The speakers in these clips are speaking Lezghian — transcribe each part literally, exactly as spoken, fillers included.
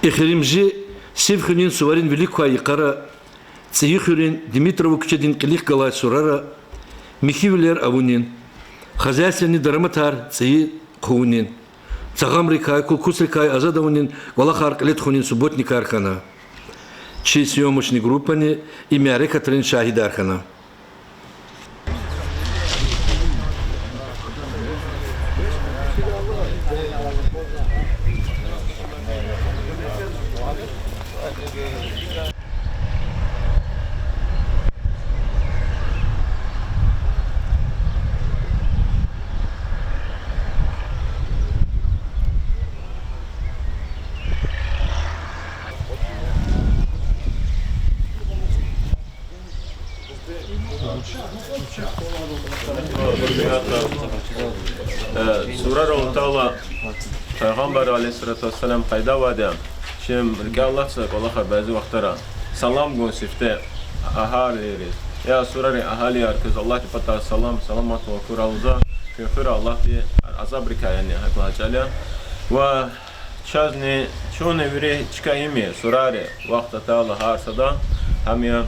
Эхиримжи сив хуьнин суварин вилик квай йикъара, ЦӀийи хуьруьн Димитрова куьчедин кьилихъ галай сурара михьивилер авунин, хозяйственный дараматар цӀийи хъувунин, цагъамрикай, кулкусрикай азад авунин кӀвалахар кьиле тухунин субботникар хьана. Чи съёмочный группани и мярекатрин шагьидар хьана. Э, сурара атайла, Пайгъамбар عليه الصلاة والسلام къайда авайди я, чим рикӀел алатзава кӀвалахар бязи вахтара, салам гун сифте агьалийриз. Я сурарин агьалияр, квез Аллагьдин патай салам, саламатлу хьурай лугьузва, куьн хуьра Аллагьди азабрикай, яни гьакӀ лагьай чӀал я. Ва чазни, чунни вири чка им я, сурара вахт атайла гьар сада, гьам я,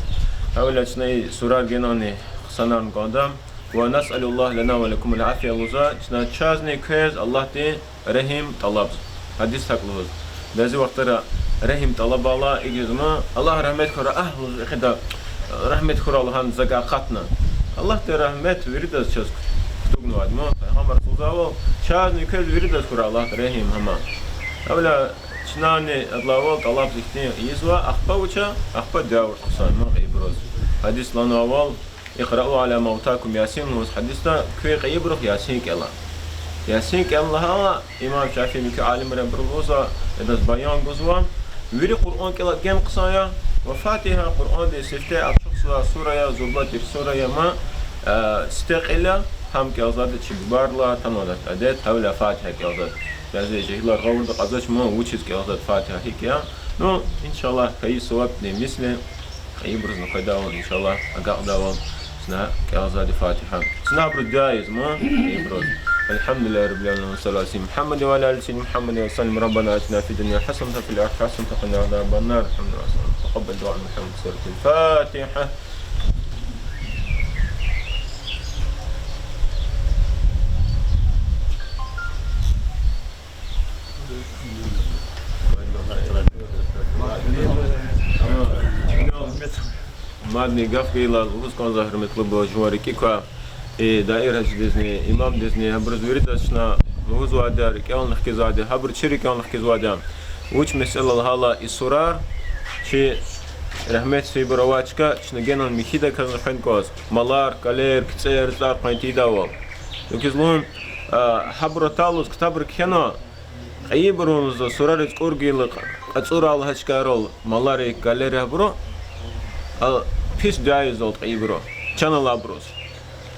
гьавиляй чна и сурар генани хъсанарун кӀанда. ونسأل الله لنا ولكم العافية лугьузва, чна чазни квез Аллагьдин регьим тӀалабзава. Гьадисда гьакӀ лугьуз. Бязи вахтара регьим тӀалабайла, игиз ма, Аллагь рагьмет хьурай, агь, лугьуз, эхида, рагьмет хьурай лагьана за акъатна. Аллагьдин рагьмет виридаз чаз кутугнавайди ма. Пайгъамбарди лугьузвайвал, чазни квез виридаз хьурай Аллагьдин регьим гьама. Гьавиляй чнани адалайвал тӀалабзава ихьтин ийизва, ахпа вуч я, ахпа дуьа авуртӀа хъсан ма кьейибуруз. Гьадисда лагьанвайвал, اقرأوا على موتاكم ياسين лугьуз гьадисда, куь кьейибурухъ Ясин кӀела. Ясин кӀела лагьайла, имам ШафиӀи, муькуь алимри абуру лугьузва, идаз баян гузва, вири Къуръан кӀела ген хъсан я, ва Фатигьа Къуръандин сифте ачухзавай сура я, зурба тир сура я ма, э, сифте кьил я, гьам кӀелзавайди чи бубайрилай атанвайди адет, гьавиляй Фатигьа кӀелзавайди. Бязи жегьилар гъавурда кьазвач ма, вучиз кӀелзавайди Фатигьа гьикӀ я. Ну, иншаллагь, кайи савабдин мисли кьейибурузни къведайвал, иншаллагь, агакьдайвал чна кӀелзавайди Фатигьа. Чна абуруз дуьа ийиз ма кьейибуруз. الحمد لله رب العالمين، وصلى الله على سيدنا محمد وعلى آل سيدنا محمد وسلم. ربنا آتنا في الدنيا حسنة وفي الآخرة حسنة وقنا عذاب النار. الحمد لله. تقبل دعاء محمد. سورة الفاتحة. Мадни гаф гайила лугьуз кӀанзава, гьуьрметлубур, жуван рикӀик ква, и даирадизни, имамдизни, гьабуруз виридаз чна лугьузвайди я, рикӀелни хкизвайди я, гьабуру чи рикӀелни хкизвайди я. Вуч месэла лагьайла, и сурар чи рагьметдиз фейибур авай чка, чна генани михьидаказ хвена кӀанзава. Малар, кӀалер, кицӀер, цӀар къвен тийидайвал. ИкӀ лугьун, а, гьабур атайла лугьуз ктабра кхьенва, кьейибурун лугьузва сурариз кӀур гайила, кьацӀурай лагьай чкайрал малари, кӀалери гьабуру, а, пис дуьа ийизвалда кьейибуру, чан алайбуруз.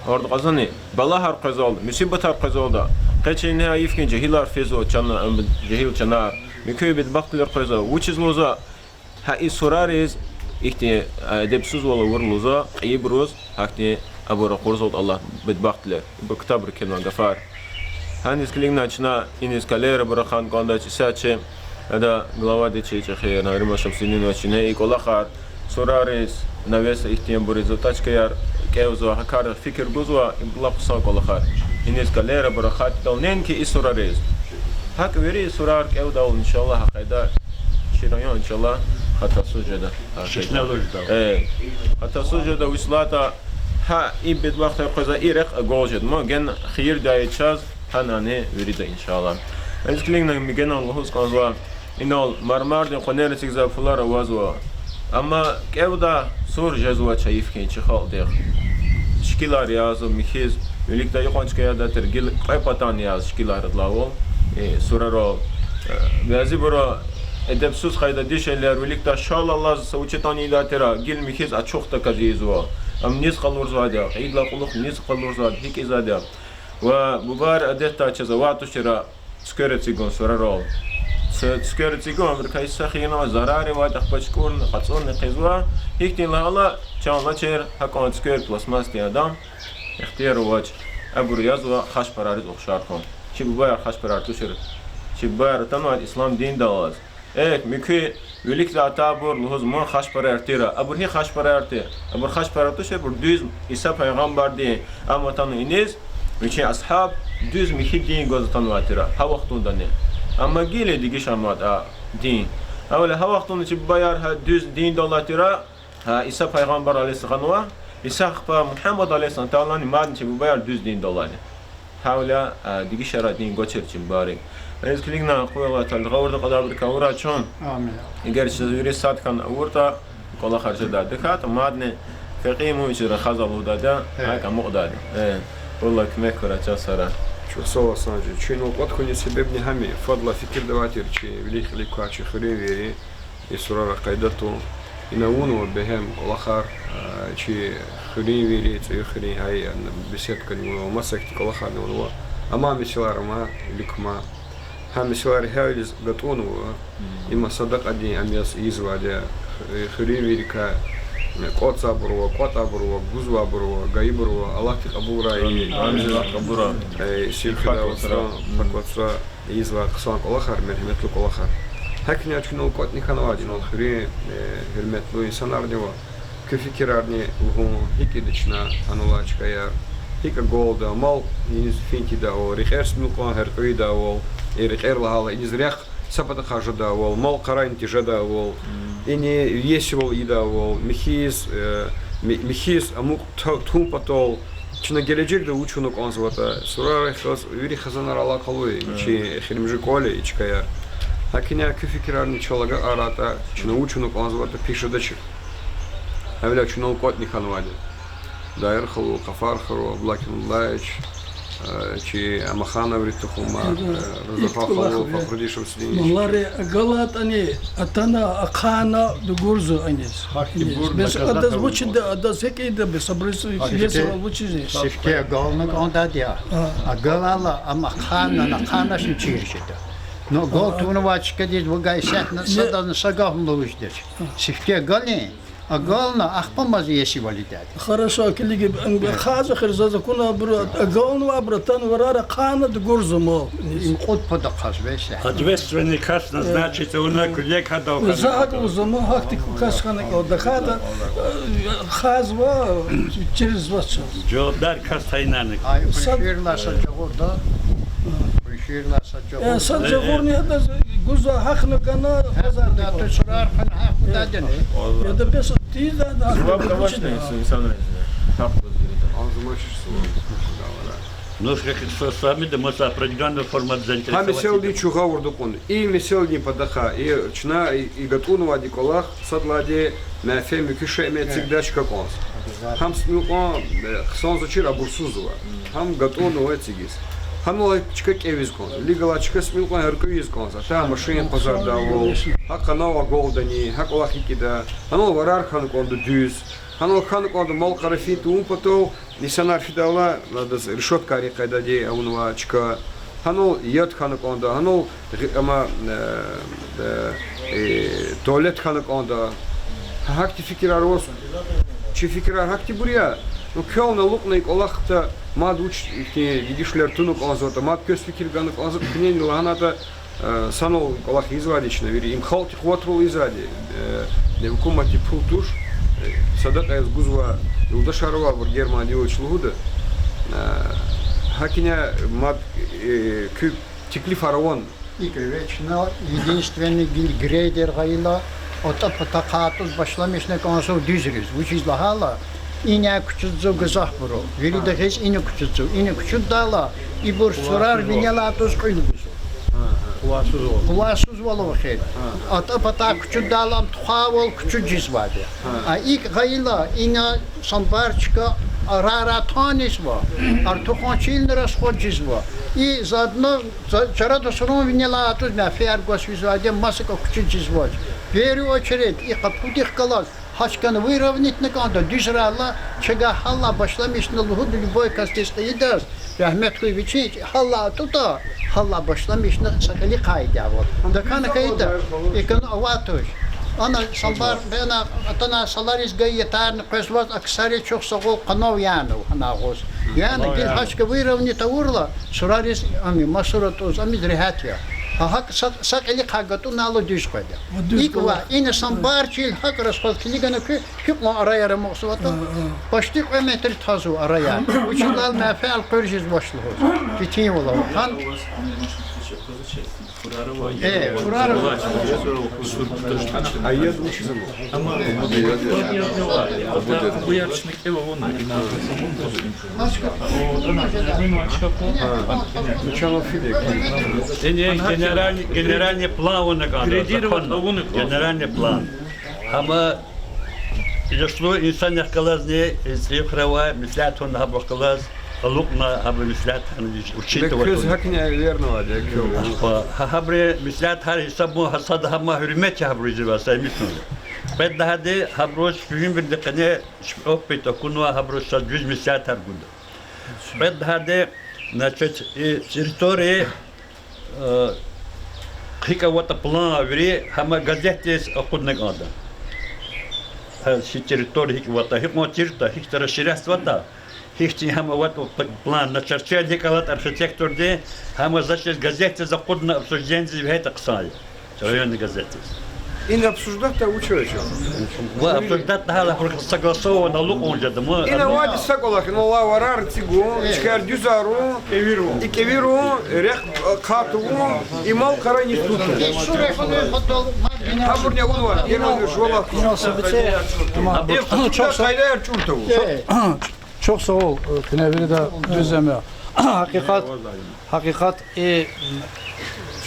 Орда кьазвани, балагьар къвезвалда, мусибатар къвезвалда, къе чи ингье йиф хьтин жегьилар физва, чан, жегьил чанар, муькуь бедбахтвилер къвезва, вучиз лугьузва, гьа и сурариз ихьтин, а, эдебсузвал авур лугьузва, кьейибуруз гьахьтин абур ракъурзавалда Аллагь бедбахтвилер. Ибур ктабра кхьенвай гафар. Гьаниз килигна чна иниз кӀалер абур рахун кӀандач, исятда чи, ада главади чи чӀехи Нариман Шамсудинович, чна и кӀвалахар, сурариз, навес ихьтинбуриз, затачкаяр кӀелзава, гьа кар фикир гузва, ибур лап хъсан кӀвалахар. Иниз кӀалер абур рахайтӀа, неинки и сурариз, гьакӀ вири сурар кӀелдайвал, иншаллагь, гьа къайда чи район, иншаллагь, хатасуз жеда. Э, хатасуз жеда, вучиз лагьайтӀа гьа и бедбахтар къвезвай и рехъ агалжеда, ма гена хийир-дуьа ийиз чаз, гьанани вирида, иншаллагь. Гьаниз килигна, генани лугьуз кӀанзава, инал мармардин къванер эцигзавай пулар авазва. Амма кӀевда сур жезвач, гьайиф хьтин, чи халкьдихъ. Шикилар язва михьиз, виликдай икьван чка ядатир, гила кьве патани яз шикилар адалайвал, э, сурарал. Э, бязибуру эдебсуз къайдада дишегьлияр виликдай шал алаз са вуч ятӀани ийидатир, гила михьиз ачухдаказ ийизва. Ам низ къалурзавайди я, кьейидалай кьулухъ низ къалурзавайди, гьикӀ ийизвайди я. Ва бубайри адетдай чаз авай тушир цуьквер эцигун сурарал. Цу-, цуьквер эцигун, абурукай са хийирни авай, зарар авайди, ахпа чукӀурна, къацӀурна хъийизва, гьихьтин лагьайла, чан алачир гьакӀан цуьквер, пластмассдин адан, ихтияр авач, абуру язва хашпарариз ухшар хьун. Чи бубаяр хашпарар тушир, чи бубаяр атанвайди ислам диндал алаз. Экв, муькуь виликдай атайбур лугьуз, мун хашпарар тир. Абур гьи хашпарар тир? Абур хашпарар туш, абур дуьз Иса пайгъамбардин, ам атана иниз, вичин асгьаб дуьз михьи дин гваз атанвай тир гьа вахтундани. Амма гила дегиш амай а дин. Гьавиляй гьа вахтунда чи бубаяр гьа дуьз диндал алай тир, гьа Иса пайгъамбар алейгьиссалам гъанва, Иса ахпа Мугьаммад алейгьиссалам атайлани мадни чи бубаяр дуьз диндал алайди. Гьавиляй, а, дегишарай дин гвачир чи бубайрик. Аниз килигна, къуй Аллагь Таалади гъавурда кьадайбурукай авурай чун. Амин. Эгер чаз вири сад хьана авуртӀа, кӀвалахар жедайди. ТахьайтӀа мадни фекьи муьжуьд рахазва лугьудайди я, гьакӀ амукьдайди. Э, Аллагь куьмек хьурай чаз сара. Чухсагъул, Гьасан жи. Чун инал кӀватӀ хьунин себебни гьам я, фадлай фикирда авай тир чи вилик-кьилик квай чи хуьруьнвийри, и сурарай къайда тун. Ина авунва бегьем кӀвалахар, а, чи хуьруьнвийри, ЦӀийи хуьруьн, гьа, беседкани авунва, маса гьихьтин кӀвалахарни авунва. Амма месэлаяр ама, вилик кума. Гьа месэлаяр гьавиляй гатӀунва, има садакьадин ам яз ийизвайди я, э, хуьруьнвийрикай, э, кӀватӀзавайбур ава, кӀватӀайбур ава, гузвайбур ава, гайибур ава, Аллагьди кьабулрай, Амин. Амин. Кьабулрай. Э, сив фидай вацра, пак вацра ийизвай хъсан кӀвалахар, мергьяметлу кӀвалахар. ГьакӀни чун инал кӀватӀни хьанвайди я, инал хуьруьн, э, гьуьрметлу инсанарни ава. Куь фикирарни лугьун, гьикӀ ийида чна гьанал алай чкаяр, гьикӀ агалда, мал иниз фин тийидайвал, рекьер симил кьван гьяркьуь ийидайвал, э, рекьер лагьайла иниз рехъ са патахъай жедайвал, мал къарагъна тежедайвал, ини иесивал ийидайвал, михьиз, э, ми-, михьиз амукь та-, тун патал, чна гележегда вуч авуна кӀанзаватӀа, сурарай хьиз, вири хизанар алакъалу я, чи эхиримжи кӀвал я и чкаяр. ГьакӀни куь фикирарни чал агакьарайтӀа, чна вуч авуна кӀанзаватӀа пис жедачир. Гьавиляй чун инал кӀватӀни хьанвайди я. Дайир халу, Къафар халу, Аблакин Аллаевич, э, чи Амахановрин тухумар, э, Рузафар халу, Фахрудин Шамсудинович. Малари агалайтӀани, атана, ахъайна дугурзава иниз. Бес адаз вучда, адаз гьикӀ ийида, бес абуруз иесивал вучиз? Сифте агална кӀандайди я. Агалайла, ам ахъайна, ахъайначни чир жеда. Ну, агал тавунвай чкадиз вугай исятда садазни са гафни лугьуз жедач. Сифте агалин, агална, ахпа мад иесивал ийидайди. Хорошо, килиг, ахъайзава хьи, заз акунвайбуру, агалнавайбуру атана варар ахъайна дугурзава мал. Им кьуд пад ахъайзава исятда. Ответственный кас назначить авуна куьлек гьадал хьана. За гьакӀ лугьузва, гьахьтин кас хьана кӀанда, тахьайтӀа, э, ахъайзава, чирзава чаз. Жавабдар кас тайинарна. Ай, Панжширилай са жагъурда. Панжширилай са жагъур. Э, са жагъурни гьадаз гузва, гьахьна гана, гьазар да, ту сурар хьана гьахьдадини. Яда бес тийиз да, Жаваб давачни инсанриз, гьахъ гуз вирида. Анзумашиз суваб. Ну, с-, с-, сами да, мы с определённой формы заинтересовать. Гьа месэладин чун гъавурда кьуна. И месэладин патахъай, и чна и, и гатӀунвайди кӀвалах, сад лагьайди, менфят муькуь шей эцигдач чка кӀанз. Гьам симил кьван, э, хъсанзавачир абурсузва. Гьам гатӀунва эцигиз. Гьанал чка кӀевиз кӀанз. Вилик галай чка симил кьван гьяркьуь ийиз кӀанз. Атай машин къвазардайвал, гьа къанал агалдани, гьа кӀвалах ийида. Гьанал варар хьана кӀанда дуьз. Гьанал хьана кӀанда мал-къара фин тавун патал, инсанар фидайла, адаз решёткайрин къайдада авунвай чка. Гьанал яд хьана кӀанда, гьанал гъи-, ама, э, э, э, туалет хьана кӀанда. Гьахьтин фикирар аваз. Чи фикирар гьахьтинбур я. Ну, квелни алукьна и кӀвалахда мад вуч ихьтин дегишвилер туна кӀанзаватӀа, мад квез фикир гана кӀанзаватӀа, куьнени лагьаната, э, санал кӀвалах ийизвайди чна вири, им халкьдин къуватрал ийизвайди, э, гьукуматдин пул туш, э, садакьа яз гузвай юлдашар авайбур Германида авач лугьуда. Э, гьакӀни мад, э, куь теклифар авани? ИкӀ веч на, единственный гил грейдер гъайила, атӀа патахъай атӀуз башламишна кӀанзава дуьзриз. Вучиз лагьайтӀа, ина кучудзава гзафбуру, вирида гъиз ина кучудзава. Ина кучудайла, ибур сурар винелай атӀуз кьуьл гузва. Къулайсузвал авахьна. АтӀа патай кучудайла, ам тухвайвал кучуд жезвайди я. А икӀ гъайила, ина самбар чка арарай танизва, артухан чилни расход жезва. И задна, за-, чара дусурун винелай атӀуз менфят гваз физвайди я, масакӀа кучуд жезвач. В первую очередь, и къапудихъ галаз гьа чкани выровнятьна кӀанда, дуьзрайла, чагай гьалай башламишна лугьуда любой касдиз, кьейидаз, рагьмет хьуй вичи, гьалай атӀутӀа, гьалай башламишна са кьилихъ ийидайвал. Тахьана хьайитӀа, икӀ авай туш. Ана самбар, бена атана салариз гайи ятарни къвезваз, а ксари чухсагъул къанав яна гьана агъуз. Яна гила гьа чка выровнять авурла, сурариз ами масура тӀуз, амиз регьят я. Гьа гьакӀ са, са кьилихъай гатӀунайла дуьз къведа. Ва дуьз ИкӀ ва, кӀвалах. Ина сан бар чил гьакӀ расход килигана куь, гьикьван араяр амукьзаватӀа, А, а. почти кьве метр тазва араяр. Вучиз лагьайтӀа менфят къуьр жезвач лугьуз. Четинвал ава. Гьан Э, фурар. Генеральный, генеральный план авуна кӀанда, закон. Генеральный план. Амма яшлу инсанрихъ галазни, э, цӀийи хуьре авай, меслят авуна гьабурухъ галаз, алукьна гьабуру меслятарни учитывать авуна. Квез гьакӀни верно ада, квез. Ахпа, гьа, гьабуру меслятар гьисабун гьа сада гьама гьуьрмет я гьабуру жезвай са мисал. Кьвед лагьайди, гьабуруз куьгьуьнвилелди къене опыт акунвай, гьабуруз са дуьз меслятар гуда. Кьвед лагьайди, значит, и территория, э, гьикӀ аватӀа план вири, гьама газетдиз акъудна кӀанда. Гьа, чи территория гьикӀ аватӀа, гьикьван тиртӀа, гьихьтин расширяться аватӀа, гьихьтин гьама аватӀа план, начертать гьикӀ алатӀа архитекторди, гьама заз чиз газетдиз акъудна, обсуждениедиз вегьейтӀа хъсан я. Районный газетдиз. Ина обсуждать вуч авач? Ва обсуждать гьала гьабур согласованно алукьун жеда ман. Ина авайди са кӀвалах, ина ва варар эцигун, чкаяр дуьзарун, и кӀевирун, рехъ, э, катун, и мал-къара нисун. Гьабурни авунвай, ина жувалахъ. Ина са бицӀе, тамам. Э, чухсагъул, къайдаяр чӀур тавун. Чухсагъул, э, куьне вирида дуьз заме. Гьакъикъат, гьакъикъат, и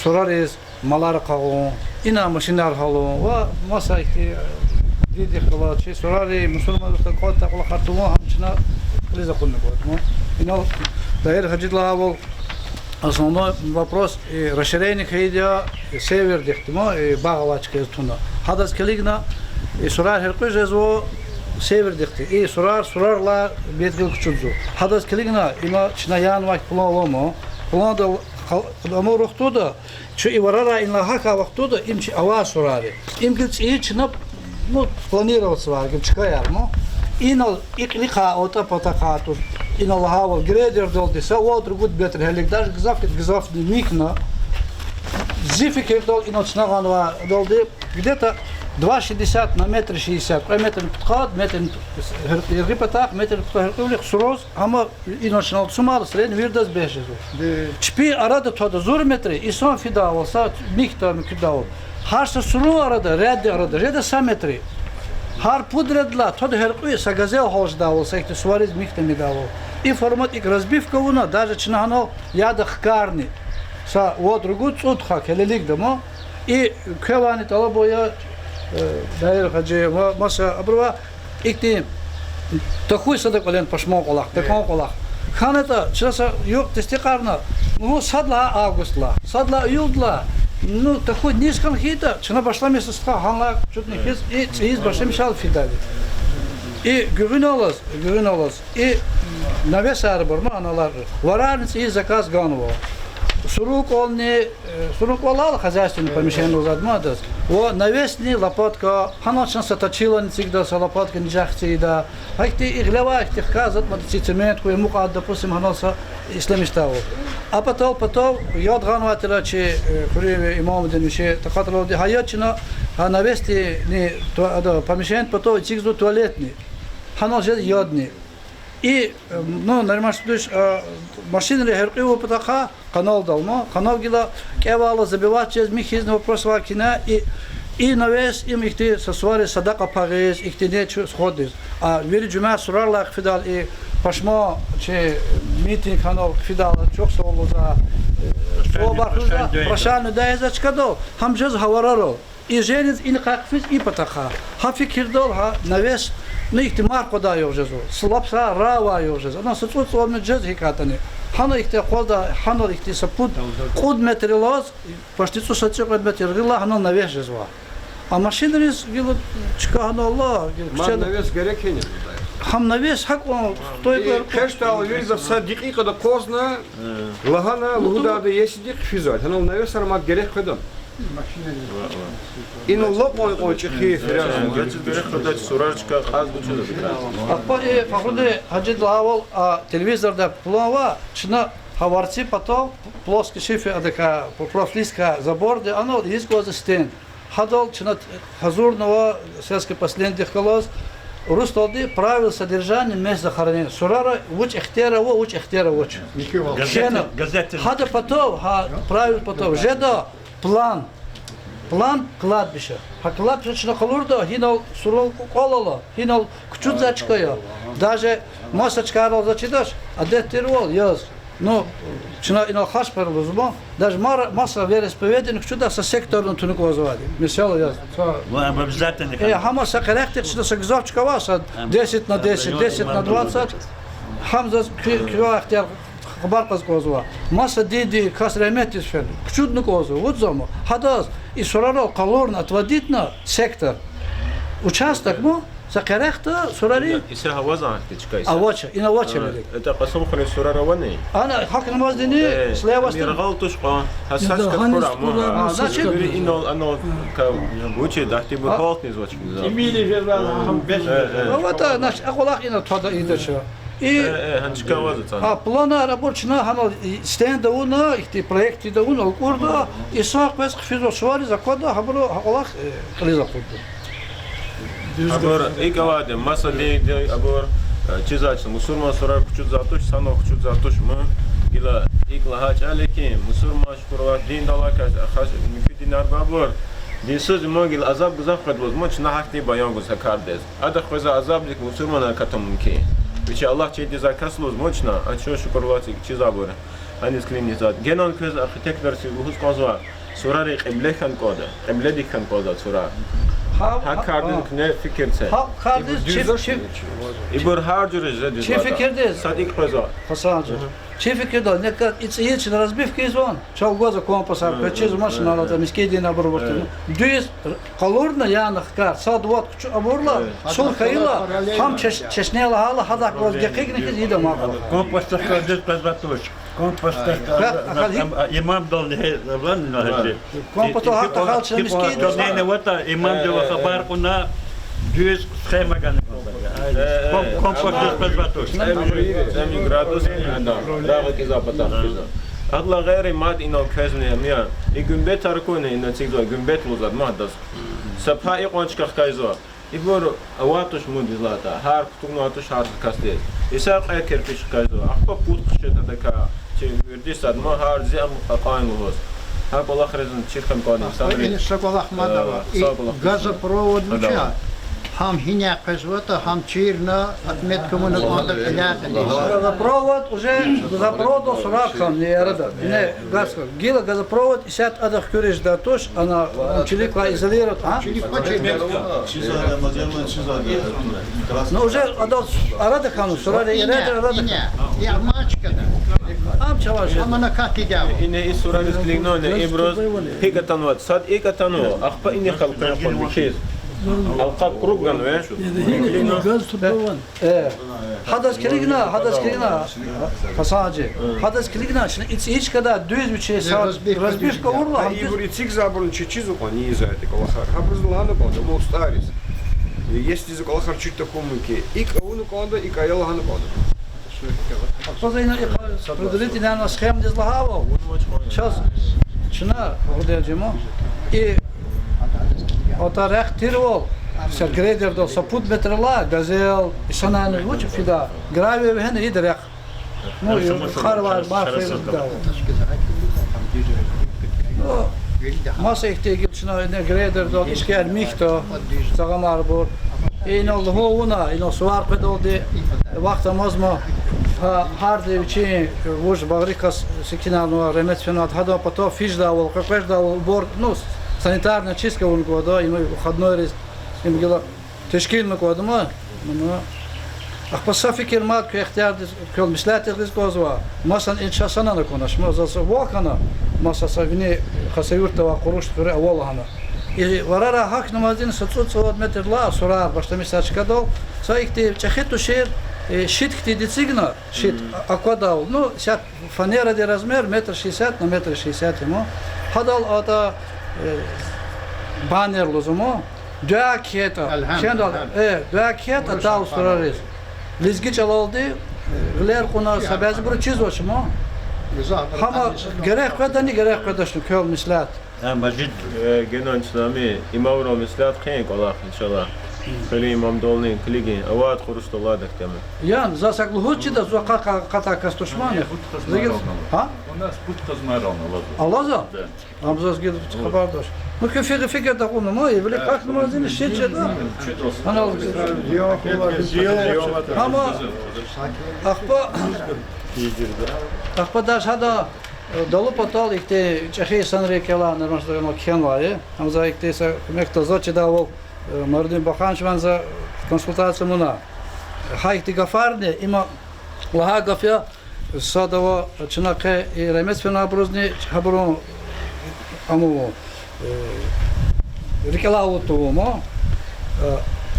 сурариз малар къагъун, ина машинар гьалун ва маса ихьтин, э, дидихъ галаз чи сурари мусурманрихъ кӀватӀ кӀвалахар тавун гьам чна кьилиз акъудна кӀанда. Инал Дагьир гьажиди лагьайвал, основной вопрос, э, расширение хьайиди я, э, севердихъди, ма, э, багъ авай чкайриз туна. Гьадаз килигна, э, сурар гьяркьуь жезва севердихъди. И сурар, сурарилай беткил кучудзава. Гьадаз килигна, има чна янвай план авама. Пландал къал-, амай вахтунда, чун и варарай инлай гьахьай вахтунда, им чи авай сурар я. Им гила цӀийи чна, ну, планироватьзавай гила чкаяр, ну. Инал икьилихъай, атӀа патахъай туш. Инал лагьайвал грейдердалди са вад-ругуд метр гьелелиг, даже гзаф, гзафни михьна, зи фикирдал инал чна гъанвайдалди, где-то два шестьдесят на метр шестьдесят, кьве метрни пудкъад, метрни гьер-, яргъи патахъ, метрни пудкъад гьяркьуьвилихъ суруз, амма инал чна цумар средний виридаз бес жезва. Чпин арада твада зур метр, инсан фидайвал, са михьда, муькуьдайвал. Гьар са сурун арада, ряддин арада жеда са метр. Гьар пуд ряддилай твада гьяркьуь са газел гьалждайвал, са ихьтин сувариз михьда мидайвал. И формат икӀ разбивка авуна, даже чна гьанал яда хкарни. Са вад-ругуд, цӀуд хак гьелелигда ма. И квевайни тӀалаб ая, э, Дагьир гьажи ва маса абурувай, ихьтин тахьуй сада кӀвале пашман кӀвалах, такӀан кӀвалах. ХьанатӀа чна са югъ тестикьарна, ну, сад лагьай августдилай, сад лагьай июлдилай, ну, тахьуй низ хьана хьайитӀа, чна башламишзава стха, гьанлай чудни хьиз, и цӀийиз башламишайла фидайди. И гуьгъуьналлаз, гуьгъуьналлаз, и навесарбур ма аналар, варарни цӀийиз заказ ганва. Сурун кӀвални, э, сурун кӀвалал хозяйственный помещение лугьузвайди ма адаз. Ва навесни лопатка, гьанал чна са точилани эцигда, са лопаткани нижах эцигда. Гьахьтин и гъилевай ихьтин хкай затӀ мад эциг, цемент хьуй, мукьва, допустим, гьанал са ишлемишдайвал. А патал, патал яд гъанвай тир чи, э, хуьруьнви Имамудин вичи такьатралди, гьа яд чна, гьа навесдини, то-, ада, помещение патал эцигзава туалетни. Гьанал жез ядни. И, э, ну, Нариман Шамсудинович, э, машинри гьяркьуьва патахъай каналдал ма, канал гила кӀевайла забивать жез, михьизни вопрос авай кина, и, и навес, им ихьтин са сувариз садакьа пагъиз, ихьтин нечу сходиз. А вири жуьмя сурарилай хъфидайла и пашман чи митинг гьанал хъфидайла, чухсагъул лугьузва, э, прощальный, прощальный дуьа ийизвай чкадал, гьам жез гьа варарал. И жениз инихъай хъфиз и патахъай. Гьа фикирдал гьа навес, ну, ихьтин маркъвадай югъ жезва. Са лап са равай югъ жез. Ана са цӀуд-цӀувад метр жез гьикьван ятӀани. Гьана ихьтин акъваздай, гьанал ихьтин са пуд, кьуд метрилаз, почти цӀусад-цӀикьвед метр яргъилай гьанал навес жезва. А машинриз гила чка гьанал ала, гила куьчедал. Навес герек яни? Гьам навес гьакӀ, стой, и къерчдайла вирида са декьикьада акъвазна, лагьана, лугьудайди, если хъфизвайди, гьанал навесар мад герек къведа. Ина лакьван-лакьван чӀехи фиряз. Ахпа и Фахрудин гьажиди лагьайвал, а, телевизорда план ава, чна Гьа варци патав, плоский шифер, адакай профлист кьа забордик анал ийиз кӀанзава стенд. Гьадал чна гьазурнава сельское поселениедихъ галаз, урусдалди правила содержания мест захоронения. Сурара вуч ихтияр ава, вуч ихтияр авач. Газетдин, кхьена. Газетдин. Гьадан патав, гьа правила патав жеда план. План кладбища. Гьа кладбища чна къалурда, гьинал сурал кӀвал ала, гьинал кучудзавай чка я. Даже маса чкайрал заз чидач, адет тирвал яз. Ну, чна инал хашпар лугьузва, даже мара-, маса вероисповедание кучудзавай са секторни туна кӀанзавайди. Мисал яз. Ва обязательно. Э, гьама са къерехтихъ чна са гзаф чка ава, са десять на десять, десять на двадцать. Гьам заз куь-, куьн ихтияр хабар кьаз кӀанзава. Маса диде кас рагьметдиз фена, кучудна кӀанзава, вуч зама. Гьадаз и сурарал къалурна, отводитьна сектор. Участок му, са къерехда сурарин. Иса гьавазан гьахьтин чка иса. Авач, ина авач вилик. Это Къасумхуьруьн сурар авани? Ана гьахьнамаздини, слева стрим. Яргъал туш кьван, гьа сач катфура му. А, значит, вири инал, анал, ка, вучи дахти бу гьалтниз вач. Имили вела гьам бес. АватӀа, значит, акьван кӀвалах ина твада ийидач. И, э, э, гьа чка аваз ацана. А, планар абур чна гьанал, и, стенд авуна, ихьтин проект ийида авуна, акурда, иса къвез хъфизва сувариз аквада, гьабуру гьа кӀвалах, э, кьилиз акъудда. Абур икӀ авайди, маса диде абур, э, чизвач, мусурман сурар кучудзавай туш, санал кучудзавай туш, му гила икӀ лагьай чӀал я хьи, мусурман шукур Аллагь, диндал алакай, хас муькуь динар ба абур, динсуз ма гила азаб гзаф къведа лугьуз, ма чна гьахьтин баян гуз гьа кардиз. Адахъ къвезвай азабдик мусурманар акатун мумкин. Вичи Аллагь чидизвай кас лугьуз ма чна, а чун шукур Аллагьдиз чизвайбур. Аниз килигна за. Генани квез архитекторди лугьуз кӀанзава, сурарин кьибле хьана кӀанда, кьибледик хьана кӀанда сурар. Гьа кардин куьне фикир це. Гьа кардиз чи, чи, ибур гьар жуьре жеда чи фикирдиз. Сад икӀ къвезва. Гьасан гьажи. Чи фикирдал, некӀа и цӀийи чна разбивка ийизвани, чал гваз компасар, печиз машинар алатӀа, мискӀиндин абур авуртӀа. Дуьз къалурна яна хкар, сад-вад кучу абурла, сул хьайила, гьам чеш-, чешне лагьайла, гьадахъ галаз гекъигна хьиз ийида ман. Компостер дуьз къвезвай туш. Компостер, а, а, имамдал не, ван на гьажи. Компостер гьатта халчна мискӀиндал. Нене вата имамдивай хабар кьуна, дуьз схема гана. Ком-, компостер къвезвай туш. Эм градус, эм градус, адам. Рагъ кӀизвай патахъ кӀизва. Адалай гъейри мад инал квезни ам я. И гуьмбетар куна ина цигзва, гуьмбет лугьузвайди мад адаз. Са пай икьван чка хкажзава. Ибур авай туш мудиз лагьайтӀа, гьар кутугнавай туш гьар са касдиз. Исятда кьве кирпич хкажзава. Ахпа пуд хъжеда адакай, чи вирди сад ма гьар зи ам акьван лугьуз. Гьа кӀвалахризни чир хьана кӀанда инсанри. Ахпа ина са кӀвалах мад ава. Са кӀвалах. Газопровод вуч я? Гьам гьиняй къвезватӀа, гьам чирна, отметка авуна кӀанда кьиляй кьилиз. Газопровод уже, газопроводдал сурар хьана, не арада. Не, газ хьана. Гила газопровод исятда адахъ куьрездай туш, ана, ам чилик квай изолировать, а? Ну, уже адал арада хьана, сурар ирада арада хьана. Ам чавай жеда. Ина и сурариз килигна, ибуруз гьикӀ атанватӀа, сад икӀ атанва, ахпа ина халкьан хъван михьиз. Алкъаб круг ганве. Газ турбаван. Э, гьадаз килигна, гьадаз килигна, Гьасан гьажи. Гьадаз килигна, чна и цӀийи чкада дуьз вичи са разбивка авурла, гьа ибур эцигзавайбурни чи чизва кьван, ийизвайди кӀвалахар. Гьабуруз лагьана кӀанда, устӀариз. Если зи кӀвалахар чир тахьун мумкин. ИкӀ авуна кӀанда, икӀ ая лагьана кӀанда. Ахпа за ина и предварительно схемадиз лагьайвал, чаз, чна, Гъудер жи ма, и ата рехъ тирвал, са грейдердал са пуд метрдилай газель, и санани вуч фида, гравий вегьена ида рехъ. Ну, и харвар, марф фида. Ну, маса ихьтин гила чна ина грейдердал ишкер михьда, цагъанар бур. Инал лугьун авуна, инал сувар къведалди вахт амазма, гьа, гьарда вичин вуж багъри кас секинарнава, регьмет фенвайди, гьадан патав фиждайвал, къекъвеждайвал убор, ну, санитарная чистка авун кӀанда, им выходнойриз, им гила тешкилна кӀанда ма, мана. Ахпа са фикир мад куь ихтиярдиз, квел меслятдиз гъиз кӀанзава. Масалан, и чаз санани акунач, ма заз вахана, маса са вини Хасавюртда авай Къуруш хуьре ава лагьана. И варара гьахьнамазди са цӀуд-цӀувад метрдилай сурар башламишзавай чкадал, са ихьтин чӀехи тушир, э, щит хьтинди эцигна, щит, а-, аквадайвал, ну, исятда фанерадин размер метр шестьдесят на метр шестьдесят я ма. Гьадал атӀа, э, баннер лугьузва ма. Дуьа кхьейтӀа, кхьендал, э, дуьа кхьейтӀа атайвал сурариз. Лезги чӀалалди, э, гъилер кьуна, са бязибуру чизвач ма. Гьама герек къведани, герек къведачни квел меслят. Э, Мажид, э, генани чна ами, имамрал меслят хъийин кӀвалах, иншаллагь. Хуьруьн имамдални килигин, авайд Къурушдал алайдакди ами. Яни, за сак лугьуз чида, зун къа-, къа-, къатай кас тушман я. У нас пуд хазмайрал алазва. Алазва? Да. Ам заз гила хабар дач. Ну, куь фи-, фикирда кьуна ма, и вилик гьахьнамазни ши чеда. Анал. Ама ахпа, ахпа даже гьада, э, далу патал ихьтин чӀехи инсанри кӀела, нормально кхьенвай. Ам за ихьтин са куьмек таз чидайвал, э, Мардин Баханчван за консультация муна. Гьа ихьтин гафарни, има лагьай гаф я, садава чна къе и регьметдиз фенвайбурузни гьабурун аму, э, рикӀелай алуд тавун ма. Э,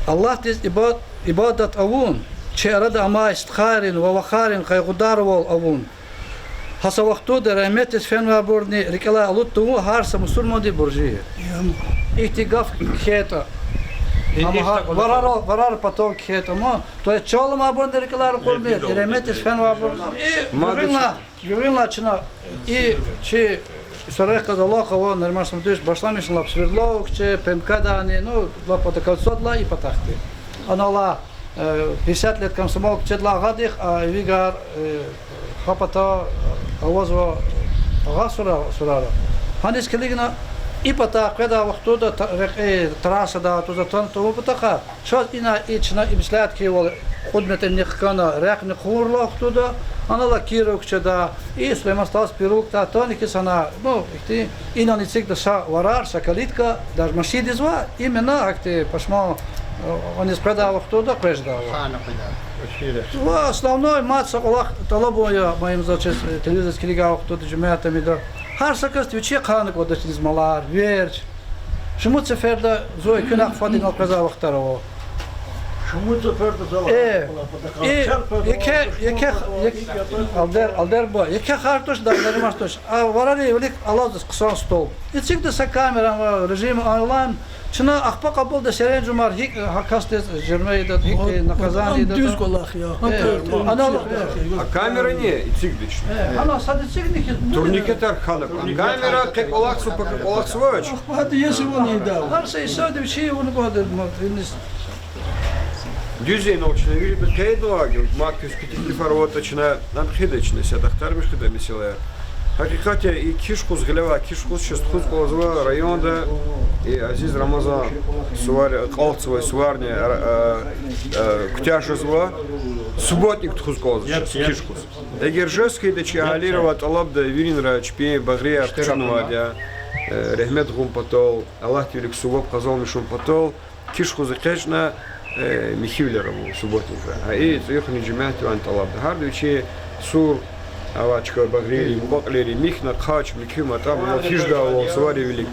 Аллагьдиз ибад-, ибадат авун, чи арада амай стхайрин ва вахарин къайгъударвал авун. Гьа са вахтунда регьметдиз фенвайбурузни рикӀелай алуд тавун гьар са мусурмандин буржи я. Ихьтин гаф кхьейтӀа. Ама гьа варар, варар патал кхьейтӀа ма. То есть чал аламайбурни рикӀелай ракъурмир, регьметдиз фенвайбур. И гуьгъуьнлай, гуьгъуьнлай чна и чи сурарихъ галаз алакъа ава, Нариман Саматович, башламишна лап Свердловскдани, ПМК-дани, ну, лап патахъай кӀвалах и патахъди. Анал, э, пятьдесят лет комсомол кичӀедалай агъадихъ, а вигар, э, гьа пата, э, авазва агъа сура-, сурара. Гьаниз килигна и пата къведай вахтунда та-, рекье трассада туз атана тавун патахъай, чаз ина и чна и меслят хьайивал кьуд метрни хкана рехъни хъувурла вахтунда, анал Киров кичӀеда, и Сулейман Сталин переулкда атана хьи сана, ну, ихьтин, инал эцигда са варар, са калитка, даже машиндиз ва, именно гьахьтин пашман, э, аниз къведай вахтунда къвез жедайвал. Ва основной мад са кӀвалах тӀалабун я, ма им за чиз, э, телевизордиз килигай вахтунда жемятдин мида. Гьар са касди вичи хъана кӀандач низ малар, верч. Шумуд сеферда зун экуьнахъ фад инал къвезвай вахтар ава. Шумуд сеферда зал, э, и, еке, еке, алдер, алдер буба, еке хар туш, да, дармаш туш. А варари вилик алазва хъсан стол. Эцигда са камера, режим онлайн. Чна ахпа кьабулда серенжемар гьикӀ гьа касдиз жерме ийида, гьикӀ наказание ийида. Дуьз кӀвалах я. Э, анал, а камерани эцигдач. Э, гьана сад эцигна хьи, турникетар хьана. Камера къе кӀвалахзава, пака кӀвалахзавач. Ахпа гьада ес авун ийида. Гьар са инсанди вичи авун кӀанда, ма, иниз. Дуьз я, инал чна вирида къейднава, мад куьз китикни фарватӀа чна, нам хъийида чна, са дахтармиш хъийида месэлаяр. Гьакъикъатда и киш къуз, гъилевай киш къуз чаз тухуз кӀанзава районда, и Азиз Рамазан сувар, акьалтзавай суварни, а, а, куьтягь жезва, субботник тухуз кӀанзава чаз киш къуз. Эгер жез хьайитӀа, чи агьалийривай тӀалабда, виринра чпин багърияр къачунвайди я, э, регьмет гъун патал, Аллагьдин вилик суваб къазанмишун патал, киш къуз экъечӀна, э, михьивилер авун субботникра. Гьа и цӀуюхни жемятдивайни тӀалабда. Гьарда вичи сур авай чка багърийри, мукьва-кьилийри, михьна, хъач, муькуь, матӀа, муькуь жедайвал, сувари вилик.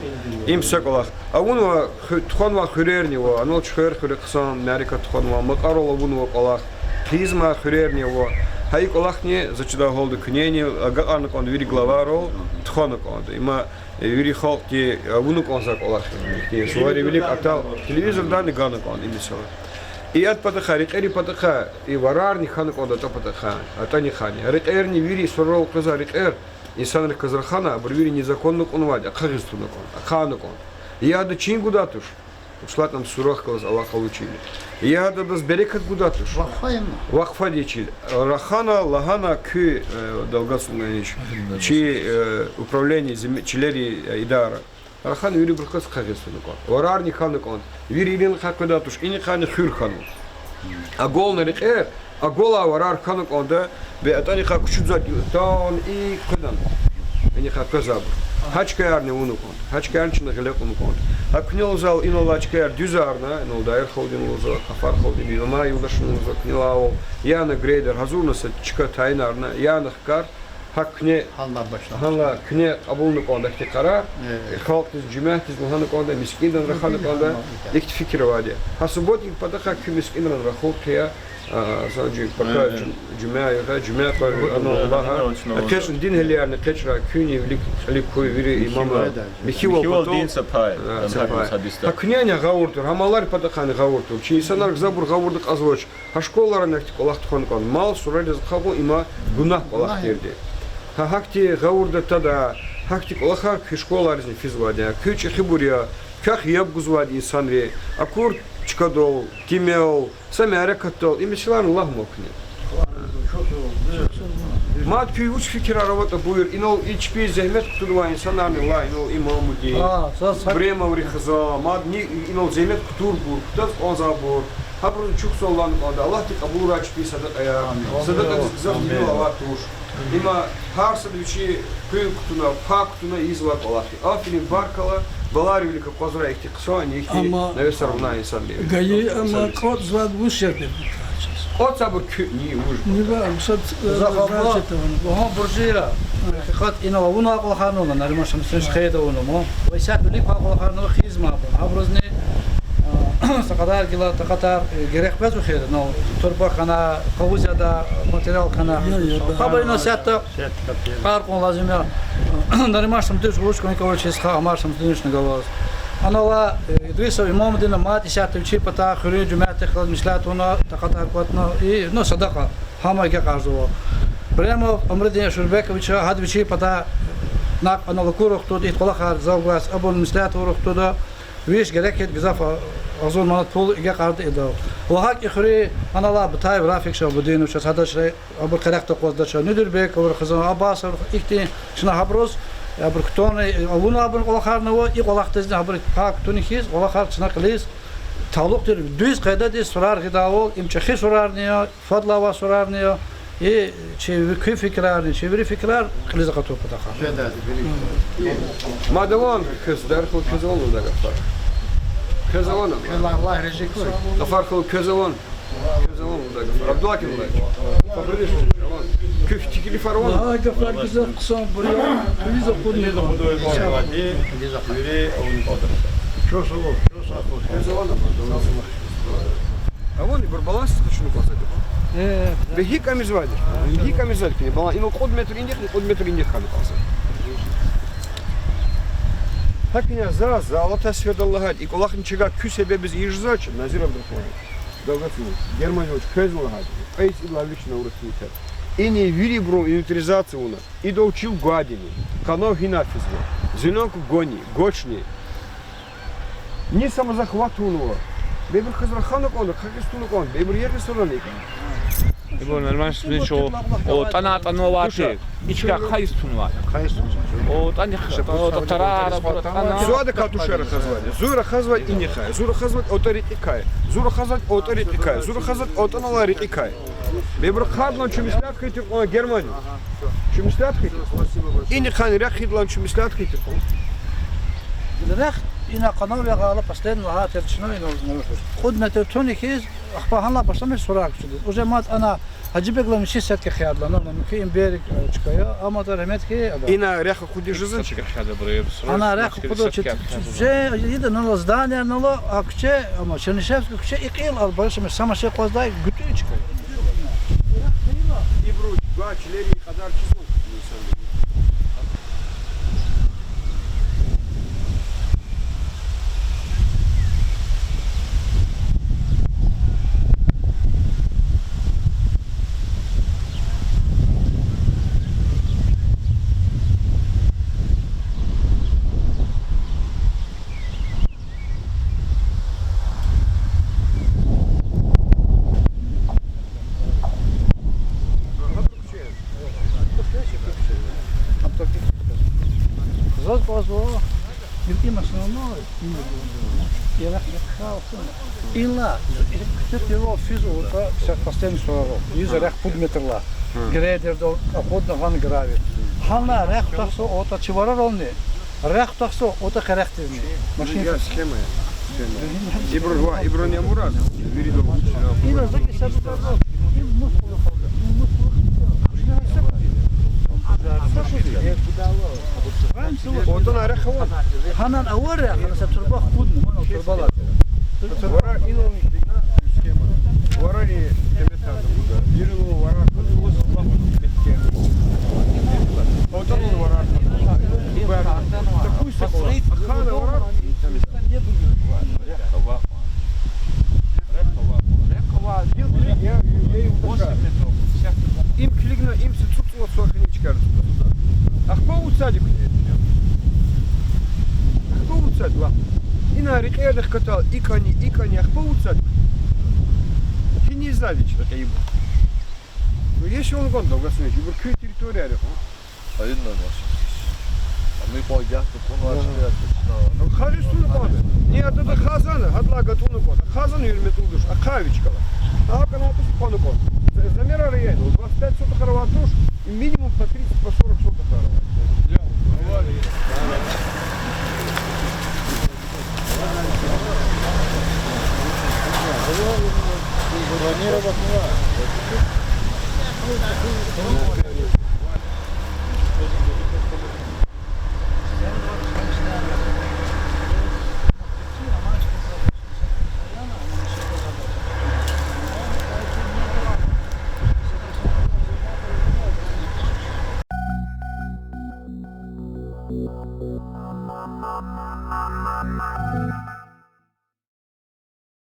Им са кӀвалах. Авунва ху-, тухванвай хуьрерни ава, анал Чуьхвер хуьре хъсан мярекат тухванва, Макьарал авунва кӀвалах, хъийизмай хуьрерни ава. Гьа и кӀвалахни, за чидай гьалда, куьнени агакьарна кӀанда вири главайрал, тухвана кӀанда. Има Э, вири халкьди, э, авуна кӀанзавай кӀвалах я. Сувари вилик атал телевизордани гана кӀанда, и месэла. И ад патахъай, рекьерин патахъай, и варарни хьана кӀанда атӀа патахъай, атӀани хьана. Рекьерни вири сурарал къвезвай рекьер, инсанрихъ галаз рахана, абур вири незаконно кьунвайди, ахъа гъиз туна кӀанда, ахъайна кӀанда. И ада чин гудай туш. Вуч лагьайтӀа ам сурарихъ галаз алакъалу чилин. Я адаз берекат гудай туш. Вакъфа я ма. Вакъфади чил. Рахана, лагьана куь, э, Далгат Султанович, чи, э, управление зем-, чилерин, э, идара. Рахана вирибурухъ галаз ахъа гъиз туна кӀанда. Варарни хьана кӀанда. Вири инихъай къведай туш, инихъайни хуьр хьанва. Агална рекьер, агалай варар хьана кӀанда, бес атӀанихъай кучудзавайди тан и къведани. Инихъай къвезвайбур. Гьа чкаярни авуна кӀанда. Гьа чкаярни чна гъиле кьуна кӀанда. Гьа куьне лугьузва, инал алай чкаяр дуьзарна, инал Даир халудин лугьузва, Къафар халудин, Юлмай юлдашдин лугьузва, куьне лугьузва, яна грейдер гьазурна са чка тайинарна, яна хкар, гьа куьне, гьанлай куьне кьабулна кӀанда ихьтин къарар, халкьдиз, жемятдиз лагьана кӀанда, мискӀинрани рахана кӀанда, ихьтин фикир авайди я. Гьа субботник патахъай куь мискӀинрани рахуд хъия, а, санжи, пака жу-, жуьмя я, жуьмя кьван ана лагьай, экъечӀна дин гьелиярни экъечӀрай, куьнни вилик кьилик хьуй, вири имамар, михьивал патал, дин са пай, а, са пай. Гьа куьнени гъавурда тур, гьа маларин патахъайни гъавурда тур. Чи инсанар гзафбур гъавурда кьазвач. Гьа школайрани ахьтин кӀвалах тухвана кӀанда. Мал сурариз хъувун има гунагь кӀвалахдирди. Гьа гьахьтин гъавурда тада, гьахьтин кӀвалахар куь школайризни физвайди я, куьн чӀехибур я, квехъ яб гузвайди инсанри, акур чкадал, тӀимел, са мярекатдал, им месэлайрин лагь ман куьне. Мад куь вуч фикирар аватӀа, буюр, инал и чпи зегьмет кутунвай инсанарни лагь, инал Имамудин, Бремоври хизан, мадни инал зегьмет кутурбур, кутаз кӀанзавайбур, гьабурузни чухсагъул лагьана кӀанда, Аллагьди кьабулрай чпин садакьаяр, садакьадиз гзаф динал авай туш. Има гьар сада вичин къуьн кутуна, пай кутуна ийизвай кӀвалах я. Аферин, баркалла, баларвилик акъвазрай ихьтин хъсанни, ихьтин навесар авунай инсанри. Гайи, амма кӀватӀзавайди вуч жеди? КӀватӀзавайбур куьн, ни вуж. Гьа буржи я. Гьакъикъат инал авунвай кӀвалахарни ава, Нариман Шамсудинович хейиди авунва ма. Ва исятда вилик квай кӀвалахарни ава, хизмабур. Гьабурузни са кьадар гила такьатар герек къвезва хьи, ну, турба хьана, къавуз яда, материал хьана. Гьабуру инал исятда кьар кьун лазим я. Нариман Шамсудинович вуч кӀвалахар чиз хьа, Амар Шамсудиновични галаз. Анал Идрисов Имамудинни мад исятда вичин патай хуьруьн жемятдихъ галаз меслят авуна, такьатар кӀватӀна, и, ну, садакьа, гьам агакьарзава. Бремов Амрудин Шурбекович, гьада вичин патай накь анал акур рахтуда, и кӀвалахар зав гваз, абурни меслят авур рахтуда, виш герек яд гзаф агъзур манат пул агакьарда идал. Ва гьакӀ и хуьруьн анал Бутаев Рафик Шагьбудинович, гьадач, абур къерехда акъваздач, Нудурбековри хизан, Аббасоври, ихьтин чна гьабуруз, абурун кутуна авунвайбурун кӀвалахарни ава, и кӀвалахдизни гьабуру пай кутуна хьиз, кӀвалахар чна кьилиз талукь тир, дуьз къайдадиз сурар гъидайвал, им чӀехи сурарни я, фадлай авай сурарни я, и чи куь фикирарни, чи вири фикирар кьилиз акъатун патахъай. Мад авани квез, Дарихлу, квез авани лугьудай гафар? Квез авани? Аллагь рази хьуй. Гафар хьуй, квез авани? Квез авани лугьудай гафар? Абдулаким Владимирович. Куь теклифар авани? Лагьай гафар гзаф хъсанбур я, квез акъудна. Квез авани? Авани, бурбалан сиз къачуна кӀанзавайди. Э, бегьи кӀамизвайди. Бегьи кӀамизвайди куьне, балан, инал кьуд метр индихъни, кьуд метр индихъ хьана кӀанзава. ГьакӀ ина за, за алатай сеферда лагьайди, и кӀвалахни чавай куь себебиз ийиз жезвач, Назир Абдурахманович, Далгатович, Герман Львович, квезни лагьайди, кьве йис идалай вич на урус миллет. Ина вирибурун инвентаризация авуна, идал чил гвайдини, къанав гьина физва, зеленку гвани, гвачни. Ни са маза хва тунва. Бейбур хаз рахана кӀанда, хъакъиз туна кӀанда, бейбур ягъиз сурани. Ибур нормально суничо, о, тӀана, тӀана вати. Ичка хайс тунва. Хайс тунва. О, тӀани х-, о, тӀа тарара, бура тӀана. Суада катушара хазвади. Зура хазвади инихъай. Зура хазвади отӀа рикӀикай. Зура хазвади отӀа рикӀикай. Зура хазвади отӀанала рикӀикай. Бейбур хъадлан чу меслят хьайи тир кьван Германия. Чу меслят хьайи тир. Инихъан рехъ хъадлан чу меслят хьайи тир кьван. Рехъ ина къанав ягъайла последний лагьай тир чна ина. Кьуд метр туна хьиз, ахпа гьанлай башламиш сурар кучудиз. Уже мад ана Гьажибеглан вичин сетка хъядлана, ну, муькуь им берег, э, чка я, амма тӀа рагьмет хьи ада. Ина рехъ акъудиз жезва чи? Ана рехъ акъудиз чи, же, ида нала здание нала, а куьче, ама Чернышевская куьче, и кьил ал башламиш, са машин акъваздай гуьтӀуьн чка. Ибуру гвай чилерин кьадар чизва инсан. Заз кӀанзава, ил им основной, им, и рехъ яхъ хьайила. Ила, куьче тирвал физ отӀа, са постель сурарал. Из рехъ пуд метрла. Грейдердал акъудна гьана гравий. Гьана рехъ тахса отӀа чи варарални. Рехъ тахса отӀа къерехдизни. Машин. Схема я. Схема. Ибру ва, ибру не мурад. Вири дол. Ина заки сабу. Отана рехъ ава. Гьанан авара, гьана са турба хкудна, мана турбала. Вара ина схема. Варари Вирилу варар кьуз, Аллагьу Акбар. Оталун варар кьуз. Такуй сакъула. Хана варар. Им килигна, им са цуцула цвахни чкар. Рекьерихъ катал икӀани, икӀани, ахпа вуцад. Гьиниз за вич рекье ибур. Ну, если он гон долгосрочный, ибур куь территория рехъ. Гьа ина вач. Ами къвайдахъ тукъун вач, я тушна. Хажи туна кӀанда. Ни атада хазан, гьадалай гатӀуна кӀанда. Хазан юрметӀул душ, ахъа вич кала. Агьа кӀана туш хъвана кӀанда. Замера район, двадцать пять сотых аравай туш, и минимум по тридцать, по сорок сотых аравай.